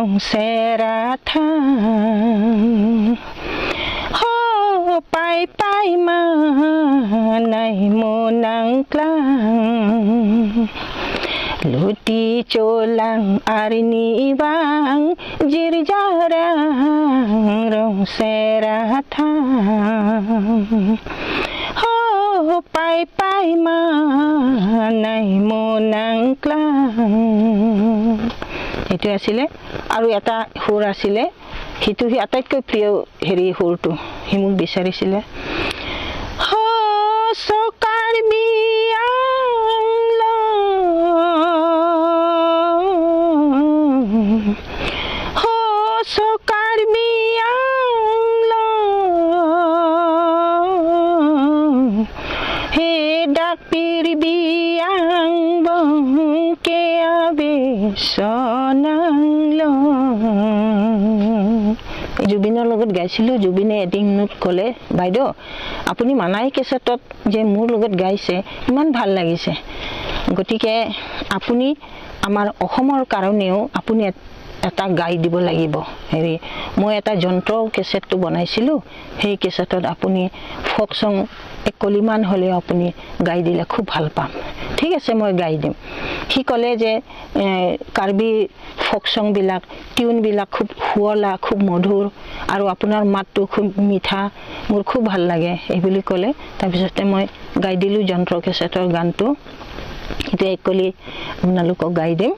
Rongseratang Ho pai pai manai monang klang Luti cholang arni bang jirjarang Rongseratang Ho pai pai manai monang klang। এইটো আছিলে। আৰু এটা সুৰ আছিলে, সিটো সি আটাইতকৈ প্ৰিয় হেৰি সুৰটো সি মোক বিচাৰিছিলে। জুবিনৰ লগত গাইছিলোঁ। জুবিনে এদিন মোক ক'লে, বাইদেউ আপুনি মানাই কেছেটত যে মোৰ লগত গাইছে ইমান ভাল লাগিছে, গতিকে আপুনি আমাৰ অসমৰ কাৰণেও আপুনি এটা গাই দিব লাগিব। হেৰি মই এটা যন্ত্ৰ কেছেটটো বনাইছিলোঁ, সেই কেছেটত আপুনি ফ'ক চং এক কলিমান হ'লেও আপুনি গাই দিলে খুব ভাল পাম। ঠিক আছে, মই গাই দিম। সি ক'লে যে কাৰ্বি ফ'ক চংবিলাক টিউনবিলাক খুব শুৱলা, খুব মধুৰ আৰু আপোনাৰ মাতটো খুব মিঠা, মোৰ খুব ভাল লাগে এই বুলি ক'লে। তাৰপিছতে মই গাই দিলোঁ যন্ত্ৰ কেছেটৰ গানটো। এতিয়া এক কলি আপোনালোকক গাই দিম।